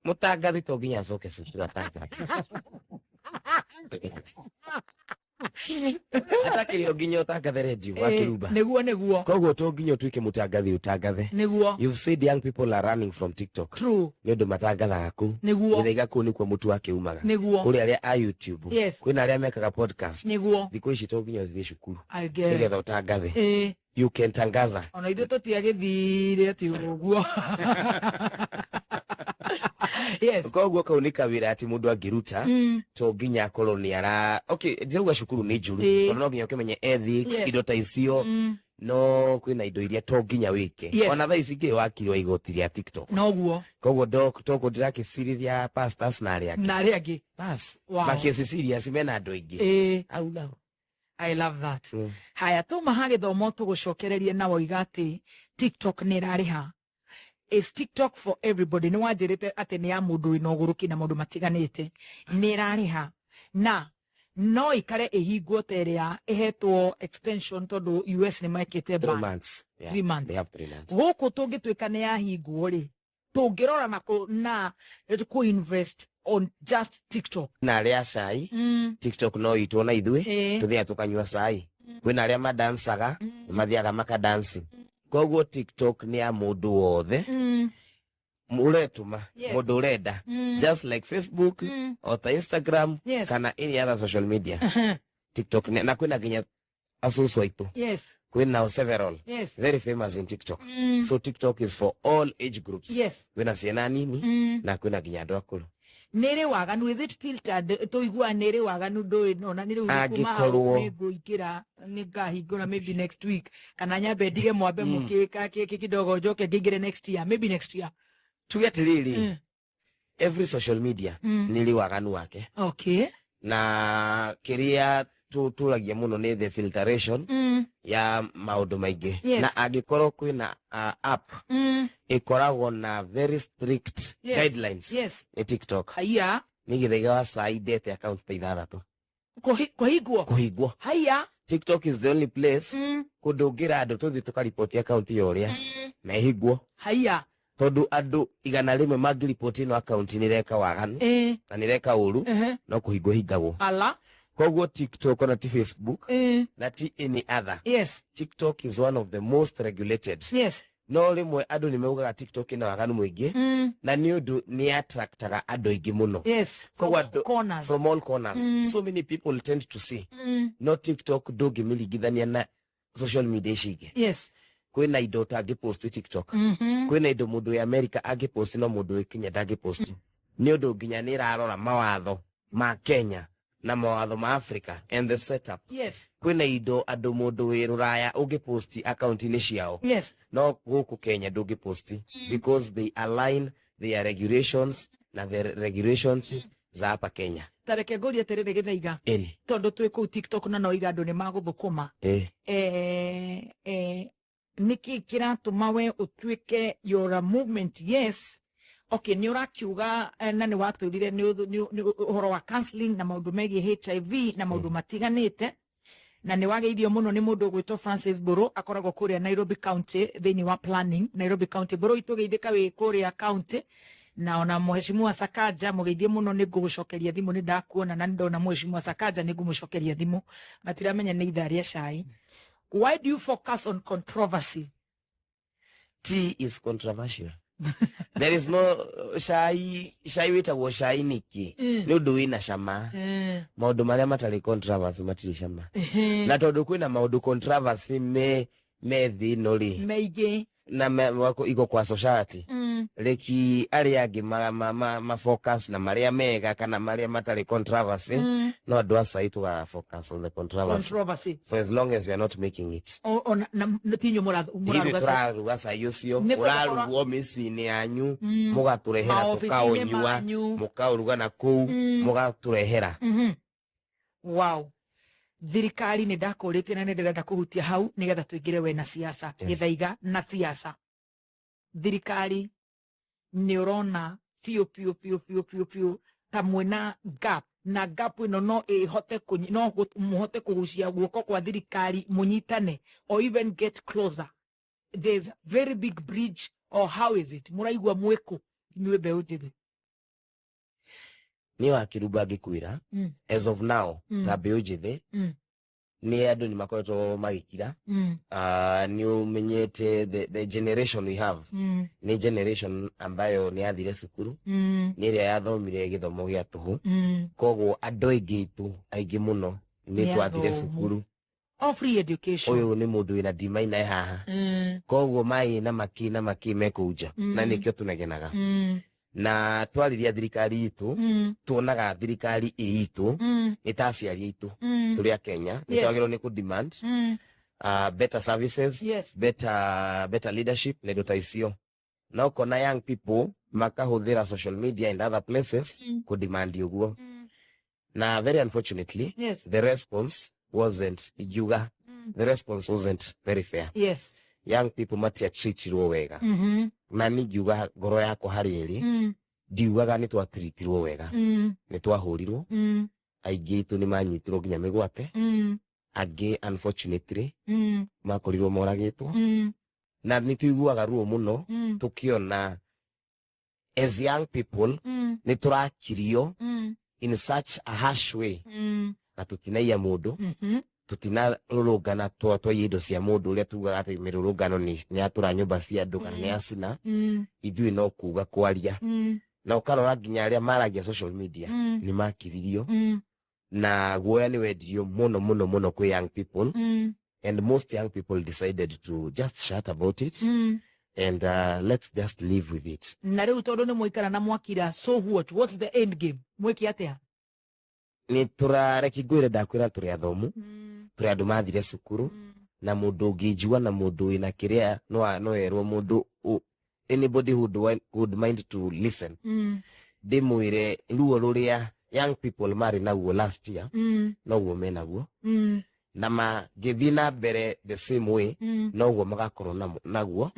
Mũtangathi to nginya acoke cukuru atangathe. Atakĩrĩ o nginya ũtangathe redio wa kĩrumba. Nĩguo, nĩguo. Koguo to nginya ũtuĩke mũtangathi ũtangathe. You've said young people are running from TikTok. True. Nĩ ũndũ matangathaga kũu. Gĩthaiga kũu nĩkuo mũtu wake umaga. Kũrĩ arĩa a YouTube. Kwĩna arĩa mekaga podcast. Thikũ ici to nginya ũthiĩ cukuru I get. nĩgetha ũtangathe. You can tangaza. Ona ithuĩ tũtiagĩthire atĩ ũguo, yes. Koguo kau nĩ kawĩra atĩ mũndũ angĩruta, to nginya akorwo nĩ ara, okay, ndĩrauga cukuru nĩ njũru, tondũ no nginya ũkĩmenye ethics, indo ta icio, no kwĩna indo iria to nginya wĩke. Ona thaa ici ngĩ wakiri wa igoti rĩa TikTok. Noguo. Koguo toko ndĩrakĩcirithia pastors na arĩa angĩ. Na arĩa angĩ. Bas, makĩci serious mena andũ aingĩ au nao. I love that. Haya, tuma ha gĩthomo tũgũcokererie na woiga atĩ TikTok nĩ ĩrarĩha. Is TikTok for everybody? Nĩ wanjĩrĩte atĩ nĩ ya mũndũ wĩna ũgũrũki na maũndũ matiganĩte. Nĩ ĩrarĩha na no ikare ĩhingwo ta ĩrĩa ĩhetwo extension, tondũ US nĩ mekĩte 3 ban. months. Yeah, 3 months. They have 3 months. Gũkũ tũngĩtuĩka nĩ yahingwo rĩ, tũngĩrora na kũ na kũ invest on just TikTok? Na arĩa a cai, TikTok no itwo na ithuĩ tũthiaga tũkanyua cai. Kwĩna arĩa madansaga, mathiaga makadansi. Koguo TikTok nĩ ya mũndũ wothe ũretũma, mũndũ ũrenda, just like Facebook o ta Instagram kana any other social media. TikTok na kwĩna nginya asusu aitũ, kwĩna several very famous in TikTok. So TikTok is for all age groups. Kwĩna ciana nini na kwĩna nginya andũ akũrũ. Nĩ ĩrĩ waganu? Is it filtered? Tũigua nĩ ĩrĩ waganu, ndũĩ nona nĩ rĩu kuma hau. Angĩkorwo- Nĩ ngũingĩra, nĩ ngahingũra maybe next week, kana nyambe ndige mwambe mũkĩka kĩkĩ kidogo, njoke ngĩingĩre next year, maybe next year. Tuge atĩrĩrĩ, every social media nĩ ĩrĩ waganu wake, na kĩrĩa tũragia mũno nĩ the filtration ya maũndũ maingĩ. Na angĩkorwo kwĩna app ĩkoragwo na very strict guidelines, nĩ TikTok. Haya. Nĩ gĩthaiga wa cai ndete account ta ithathatũ. Kũhingwo? Kũhingwo. Haya. TikTok is the only place kũndũ ũngĩra andũ tũthiĩ tũkaripoti account ya ũrĩa na ĩhingwo, Haya. tondũ andũ 100 mangĩripoti ĩno account nĩ ĩreka waganu na nĩ ĩreka ũru, no kũhingwo hingagwo. Ala. Koguo TikTok ona ti Facebook na ti any other, TikTok is one of the most regulated. No rĩmwe andũ nĩ maugaga TikTok ĩna waganu mũingĩ, na nĩ ũndũ nĩ attractaga andũ aingĩ mũno. Koguo andũ Corners. From all corners, so many people tend to see. No TikTok ndũngĩmĩringithania na social media ici ingĩ. Kwĩna indo ũtangĩpost TikTok, kwĩna indo mũndũ wĩ America angĩpost no mũndũ wĩ Kenya ndangĩpost, nĩ ũndũ nginya nĩ ĩrarora mawatho ma Kenya na mawatho ma Africa and the setup. Kwĩna indo andũ mũndũ wĩ rũraya ũngĩpost akaunti-inĩ ciao, no gũkũ Kenya ndũngĩpost, because they align their regulations na the regulations za hapa Kenya. Tareke ngũrie atĩrĩrĩ, Gĩthaiga, Ĩni. Tondũ twĩ kũu TikTok na no iga andũ nĩ magũthũkũma, nĩkĩ kĩratũma we ũtuĩke your movement? Yes, okay, nĩ ũrakiuga na nĩ watwĩrire nĩ ũhoro wa counseling na maũndũ megiĩ HIV na maũndũ matiganĩte, na nĩ wageithio mũno nĩ mũndũ ũgwĩtwo Francis Mbũrũ, akoragwo kũrĩa Nairobi County thĩinĩ wa planning Nairobi County. Mbũrũ itũgeithĩka wĩ kũrĩa county, na ona Mheshimiwa Sakaja mũgeithie mũno. Nĩ ngũgũcokeria thimũ, nĩ ndakuona na nĩ ndona Mheshimiwa Sakaja, nĩ ngũmũcokeria thimũ, matiramenya nĩ ithaa rĩa cai. Why do you focus on controversy? Tea is controversial. There is no cai. Cai wĩtagwo cai nĩkĩ? Nĩ ũndũ wĩna cama. Maũndũ marĩa matarĩ controversy matirĩ cama, na tondũ kwĩna maũndũ controversy me thĩ ĩno rĩ, Meingĩ. Na iko kwa society, reki arĩa angĩ ma focus na marĩa mega kana marĩa matarĩ controversy, no andũ a cai tũgaga focus on the controversy. Controversy. For as long as you are not making it. O na tinyu ithuĩ mũraruga. Tũraruga cai ũcio. Nĩ kwenda. Ũrarugwo mĩciĩ-inĩ yanyu, mũgatũrehera, Maobici-inĩ tũkaũnyua, manyu. Mũkaũruga na kũu, mũgatũrehera. Wow, thirikari nĩ ndakũrĩtie na nĩ ndĩrenda kũhutia hau nĩgetha tũingĩre we na siasa. Gĩthaiga na siasa, thirikari nĩ ũrona biũ biũ biũ biũ biũ biũ ta mwĩna gap, na gap ĩno no ĩhote no mũhote kũgucia guoko kwa thirikari mũnyitane or even get closer? There's very big bridge, or how is it? Mũraigua mwĩkũ inyuĩ mbeũ njĩthĩ? Niĩ wa Kĩrumba ngĩkwĩra, as of now, ta mbeũ njĩthĩ, nĩ andũ nĩ makoretwo magĩkira. Nĩ ũmenyete the generation we have nĩ generation ambayo nĩ yathire cukuru, nĩ ĩrĩa yathomire gĩthomo gĩa tũhũ. Koguo andũ aingĩ aitũ, aingĩ mũno, nĩ Nĩ twathire athomu. cukuru. Oh, free education. Ũyũ nĩ mũndũ wĩna ndimaina e haha. Koguo maĩ na maki na maki mekũu nja, na nĩkĩo tũnegenaga. Na twariria thirikari itũ, tuonaga thirikari ĩ itũ nĩ ta aciari aitũ. Tũrĩ a Kenya, nĩ twagĩrĩirwo nĩ kũ demand better services, better leadership na indo ta icio. Na ũkona young people makahũthĩra social media and other places kũ demand ũguo. Na very unfortunately, the response wasn't, ingiuga, the response wasn't very fair. Young people matiatreatirwo wega. Na niĩ ngiuga ngoro yakwa harĩ ĩrĩ, ndiugaga nĩ twatreatirwo wega. Nĩ twahũrirwo. Aingĩ aitũ nĩ manyitirwo nginya mĩgwate. Angĩ unfortunately makorirwo moragĩtwo. Na nĩ tũiguaga ruo mũno tũkĩona as young people nĩ tũrakirio in such a harsh way, na tũtinaiya mũndũ, tũtinarũrũngana twaiya indo cia mũndũ, ũrĩa tugaga atĩ mĩrũrũngano nĩ yatũra nyũmba cia andũ kana nĩ yacina. Ithuĩ no kuga kwaria. Na ũkarora nginya arĩa maragia social media nĩ makiririo. Na guoya nĩ wendirio mũno mũno mũno kwĩ young people, and most young people decided to just shut about it and let's just live with it. Na rĩu tondũ nĩ mwaikara na mwakira, so what's the end game? Mwĩke atĩa? Nĩ tũrareki ngwĩre, ndakwĩra tũrĩ athomu, tũrĩ andũ mathire cukuru, na mũndũ ũngĩnjua na mũndũ wĩna kĩrĩa no erwo mũndũ anybody who would mind to listen, ndĩmwĩre ruo rũrĩa young people marĩ naguo last year, noguo menaguo, na mangĩthiĩ na mbere the same way, noguo magakorwo naguo.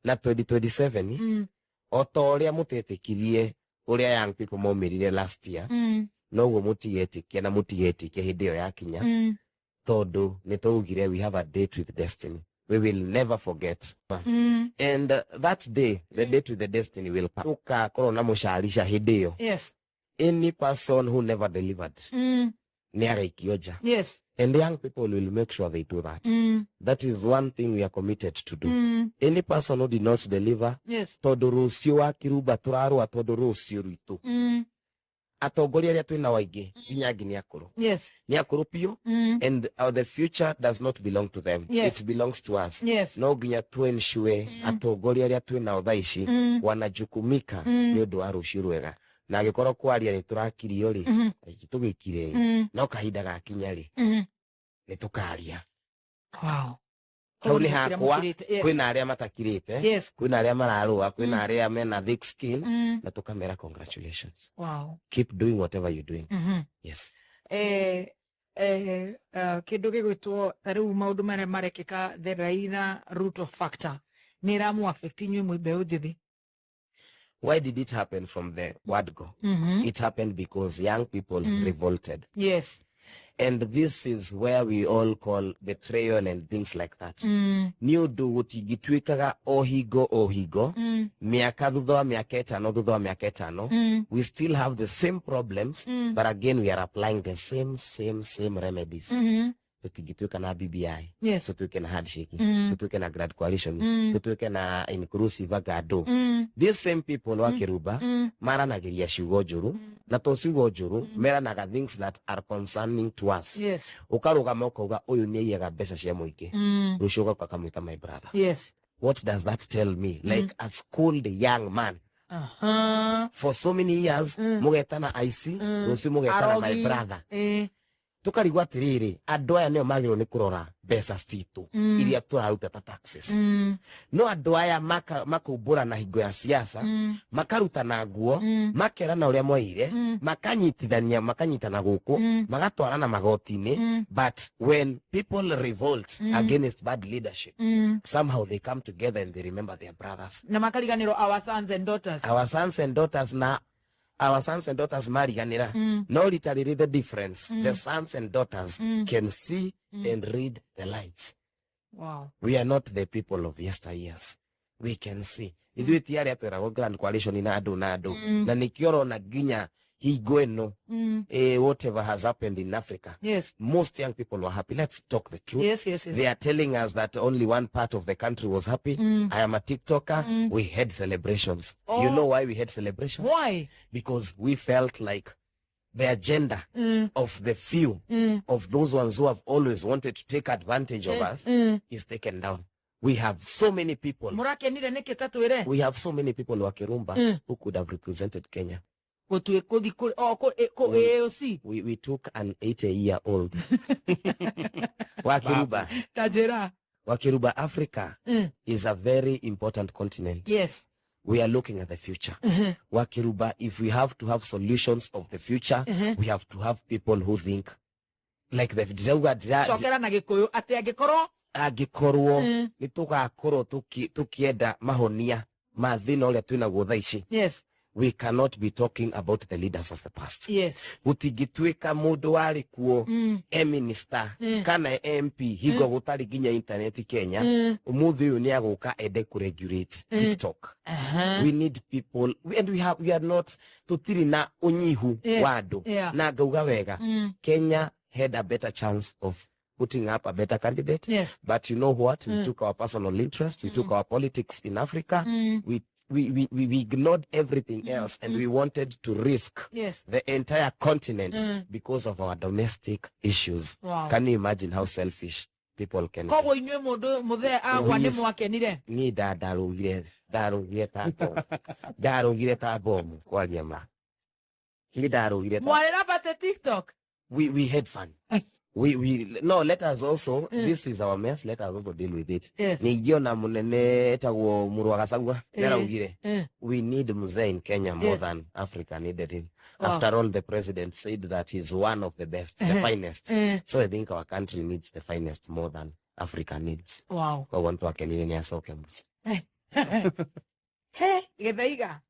Na 2027, o ta ũrĩa mũtetĩkirie ũrĩa young people maumĩrire last year, noguo mũtigetĩkia na mũtigetĩkia hĩndĩ ĩyo yakinya, tondũ nĩ twaugire we have a date with destiny we will never forget. And that day, the date with the destiny will come. Tũkakorwo na mũcarica hĩndĩ ĩyo. Any person who never delivered nĩ agaikio nja. And young people will make sure they do that. That is one thing we are committed to do. Any person who did not deliver, tondũ rũciũ wa Kirumba tũrarũa, tondũ rũciũ rwitũ, atongoria arĩa twĩnao aingĩ nginya angĩ nĩ akũrũ, nĩ akũrũ biũ, and the future does not belong to them. It belongs to us. No nginya tu ensure atongoria arĩa twĩnao thaa ici wanajukumika nĩ ũndũ wa rũciũ rwega. Na angĩkorwo kwaria nĩ tũrakirio rĩ, tũgĩkire, no kahinda gakinya rĩ, nĩ tũkaria. Hau nĩ hakwa. Kwĩna arĩa matakirĩte, kwĩna arĩa mararũa, kwĩna arĩa mena thick skin, na tũkamera congratulations, keep doing whatever you're doing. Yes. Kĩndũ gĩgwĩtwo ta rĩu maũndũ marĩa marekĩka, the Raila Ruto factor nĩ ĩramũ affect inyuĩ mwĩ mbeũ njĩthĩ? Why did it happen from the word go? It happened because young people revolted. And this is where we all call betrayal and things like that. Nĩ ũndũ gũtingĩtuĩkaga o hingo o hingo, mĩaka thutha wa mĩaka 5 thutha wa mĩaka 5, we still have the same problems, but again we are applying the same same same remedies. Tũtingĩtuĩka na BBI, tũtuĩke na handshake, tũtuĩke na grand coalition, tũtuĩke na inclusive agado. These same people wa Kĩrumba maranagĩria ciugo njũru, na to ciugo njũru, meranaga things that are concerning to us. Ũkarũgama ũkauga ũyũ nĩ aiyaga mbeca cia mũingĩ, rũciũ ũgoka akamwĩta my brother. What does that tell me, like a schooled young man? For so many years mũgetana aici, rũciũ mũgetana my Arogi. brother. Tukarigwo atiriri, andũ aya nĩo magĩrĩirwo nĩ kũrora mbeca citũ iria tũraruta ta taxes, no andũ aya makaumbũra na hingo ya siasa, makarutana nguo, makerana ũrĩa mwaire, makanyitithania, makanyitana gũkũ, magatwarana magoti-inĩ, but when people revolt against bad leadership, somehow they come together and they remember their brothers. Na makariganĩrwo our sons and daughters. Our sons and daughters, na our sons and daughters mariganĩra, no rita rĩrĩ the difference, the sons and daughters can see and read the lines. We are not the people of yesteryears. We can see. Ithuĩ ti arĩa tweragwo grand coalition na andũ na andũ, na nĩkĩo ũrona nginya Hingo ĩno, whatever has happened in Africa, most young people were happy. Let's talk the truth. They are telling us that only one part of the country was happy. I am a TikToker. We had celebrations. You know why we had celebrations? Why? Because we felt like the agenda of the few, of those ones who have always wanted to take advantage of us, is taken down. We have so many people. Mũrakenire nĩkĩ ta twĩre? We have so many people wa Kirumba who could have represented Kenya. Gũtuĩ kũthi kũ o kũ kũ AOC. We took an 80-year-old wa Kiruba. Ta njĩra. Wa Kiruba, Africa is a very important continent. We are looking at the future. Wa Kiruba, if we have to have solutions of the future, we have to have people who think like the ndĩrauga Cokera na Gĩkũyũ atĩ angĩkorwo angĩkorwo nĩ tũgakorwo tũkĩenda mahonia ma thĩna ũrĩa twĩnaguo thaa ici, we cannot be talking about the leaders of the past. Gũtingĩtuĩka mũndũ warĩ kuo e minister kana MP hingo gũtarĩ nginya internet Kenya, ũmũthĩ ũyũ nĩ agũka ende kũregulate TikTok. We need people and we are not, tũtirĩ na ũnyihu wa andũ. Na ngauga wega, Kenya had a better chance of putting up a better candidate, but you know what? We took our personal interest, we took our politics in Africa, we ignored everything else and we wanted to risk the entire continent because of our domestic issues. Can you imagine how selfish people can be? Koguo inyuĩ mũndũ mũthee agwa nĩ mwakenire? Niĩ ndarũgire ta bomu, ndarũgire ta bomu, kwaria ma, niĩ ndarũgire ta Mwarĩ bate TikTok. We had fun. We no, let us also, this is our mess, let us also deal with it. Ningĩ ona mũnene etagwo Mũrũ wa Gachagua nĩaraugire we need mzee in Kenya more than Africa needed him. After all, the president said that he's one of the best, the finest. So I think our country needs the finest more than Africa needs. Koguo nĩtwakenire nĩ acoke mũciĩ. He Gĩthaiga.